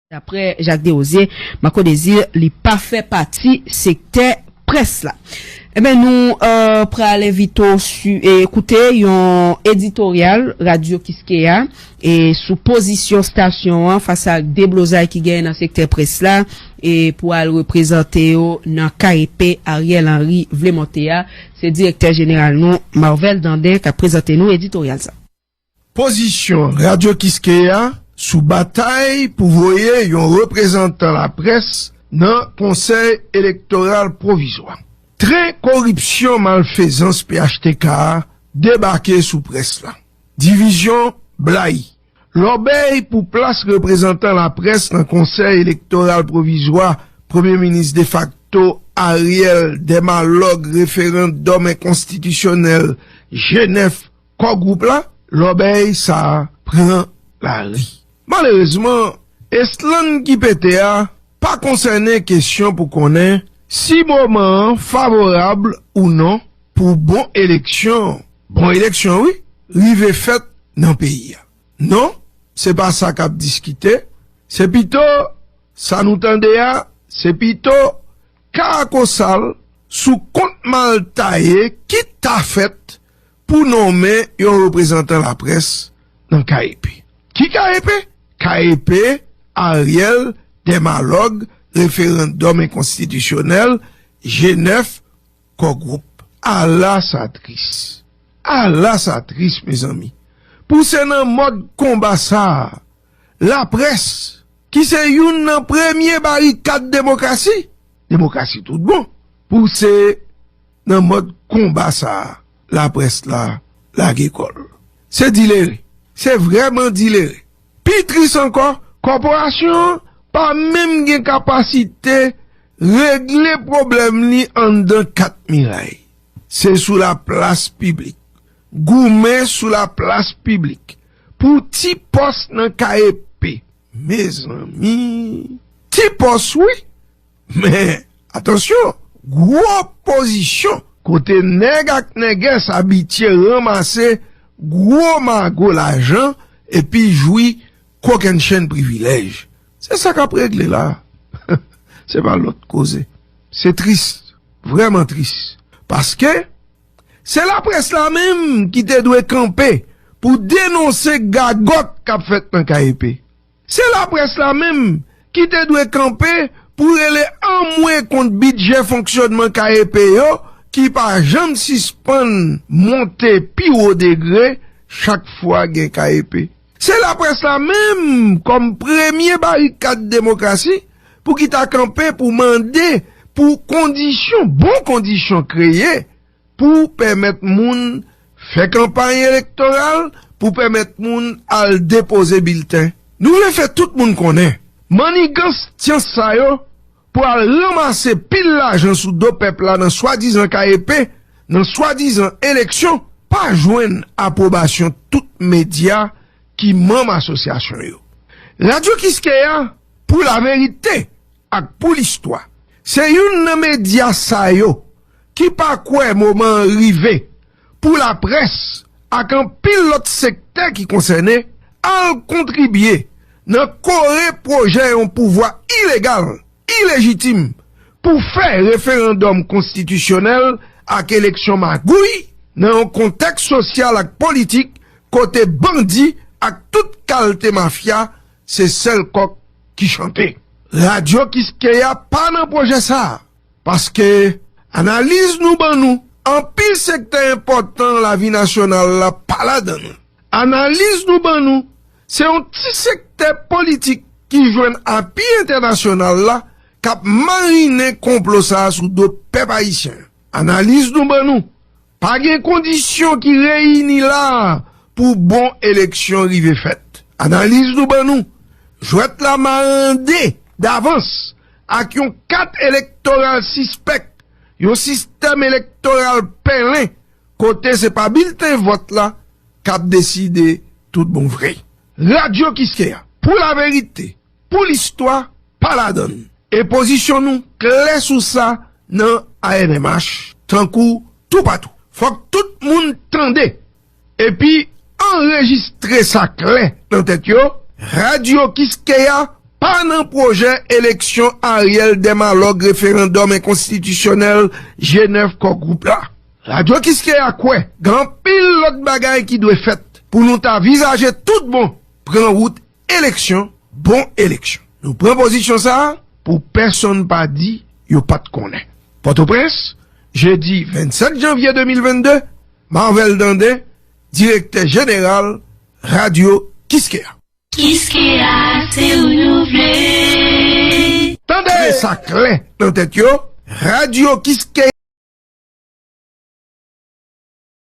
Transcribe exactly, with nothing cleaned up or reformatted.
Daprè Jacques Desrosiers, Marco Désir li pa fè pati sektè près la. Enben, nou euh, pral envite w su, e, koute yon editoryal Radyo Kiskeya e sou pozisyon stasyon an fas ak deblozay ki genyen nan sektè près la e pou al reprezante yo nan K E P Ariel Henry vle monte a. Se direktè jeneral nou, Marvel Dandin, k ap prezante nou editoryal sa. Pozisyon Radyo Kiskeya sou batay pou voye yon reprezantan laprès nan Konsèy Elektoral Pwovizwa. Tren koripsyon malfezans P H T K a debake sou près la. Divizyon blayi. Lòbèy pou plas reprezantan laprès nan Konsèy Elektoral Pwovizwa Premye Minis defakto Ariel, dèmalòg referandòm enkonstitisyonèl G nèf Kò Gwoup la, lòbèy sa a pran lari. Malerezman, eslann ki pete a pa konsène kesyon pou konnen si moman an favorab ou non pou bon eleksyon, bon eleksyon wi, rive fèt nan peyi a. Non, se pa sa k ap diskite, se pito, sa nou tande a, se pito karakosal sou kont mal taye ki ta fèt pou nonmen yon reprezantan laprès nan K E P. Ki K E P? K E P Ariel, dèmalòg, referandòm enkonstitisyonèl, G nèf, Kò Gwoup. Ala sa tris! Ala sa tris, mezanmi! Pou se nan mòd konba sa a, laprès, ki se youn nan premye barikad demokrasi, demokrasi tout bon, pou se nan mòd konba sa a, laprès la lage kò l. Se dilere. Se vrèman dilere. Pi tris ankò, kòporasyon an pa menm gen kapasite regle pwoblèm li anndan kat miray. Se sou laplas piblik. Goumen sou laplas piblik pou ti pòs nan K E P. Mezanmi, ti pòs wi! Men, atansyon, gwo pozisyon kote nèg ak nègès abitye ranmase gwo mago lajan epi jwi kokennchenn privilèj. Se sa k ap regle la. Se pa lòt koze. Se tris, vrèman tris. Paske se laprès la menm ki te dwe kanpe pou denonse gagòt k ap fèt nan K E P. Se laprès la menm ki te dwe kanpe pou rele anmwe kont bidjè fonksyònman K E P yo ki pa janm sispann monte pi wo degre chak fwa gen K E P. Se laprès la menm kòm premye barikad demokrasi pou ki ta kanpe pou mande pou kondisyon, bon kondisyon kreye pou pèmèt moun fè kanpay elektoral, pou pèmèt moun al depoze bilten. Nou vle fè tout moun konnen mannigans tyans sa yo pou al ranmase pil lajan sou do pèp la nan swadizan K E P, nan swadizan eleksyon, pa jwenn apwobasyon tout medya ki manm asosyasyon yo. Radyo Kiskeya, pou laverite ak pou listwa, se youn nan medya sa yo ki pa kwè moman an rive pou laprès ak anpil lòt sektè ki konsène al kontribye nan kore pwojè yon pouvwa ilegal, ilejitim pou fè referandòm konstitisyonèl ak eleksyon magouy nan yon kontèks sosyal ak politik kote bandi ak tout kalte mafya se sèl kòk ki chante. Radyo Kiskeya pa nan pwojè sa a, paske analiz nou ban nou, anpil sektè enpòtan lavi nasyonal la pa ladan l. Analiz nou ban nou, se yon ti sektè politik ki jwenn api entènasyonal la k ap marinen konplo sa a sou do pèp ayisyen. Analiz nou ban nou, pa gen kondisyon ki reyini la a pou bon eleksyon rive fèt. Analiz nou ban nou, jwèt la marande davans ak yon kat elektoral sispèk, yon sistèm elektoral pèlen kote se pa bilten vòt la k ap deside tout bon vre. Radyo Kiskeya, pou laverite, pou listwa, pa ladan l. E pozisyon nou klè sou sa nan A N M H, tankou toupatou. Fòk tout moun tande epi anrejistre sa klè nan tèt yo, Radyo Kiskeya pa nan pwojè eleksyon Ariel Demalog, referandòm enkonstitisyonèl, G nèf Core Group la. Radyo Kiskeya kwè gen anpil lòt bagay ki dwe fèt pou nou ta vizaje tout bon pran wout eleksyon, bon eleksyon. Nou pran pozisyon sa a pou pèsonn pa di yo pa t konnen. Pòtoprens, jedi vennsèt janvye de mil vennde, Marvel Dandin, direktè jeneral Radyo Kiskeya. Kiskeya, se ou nou vle. Tande sa klè nan tèt yo, Radyo Kiskeya.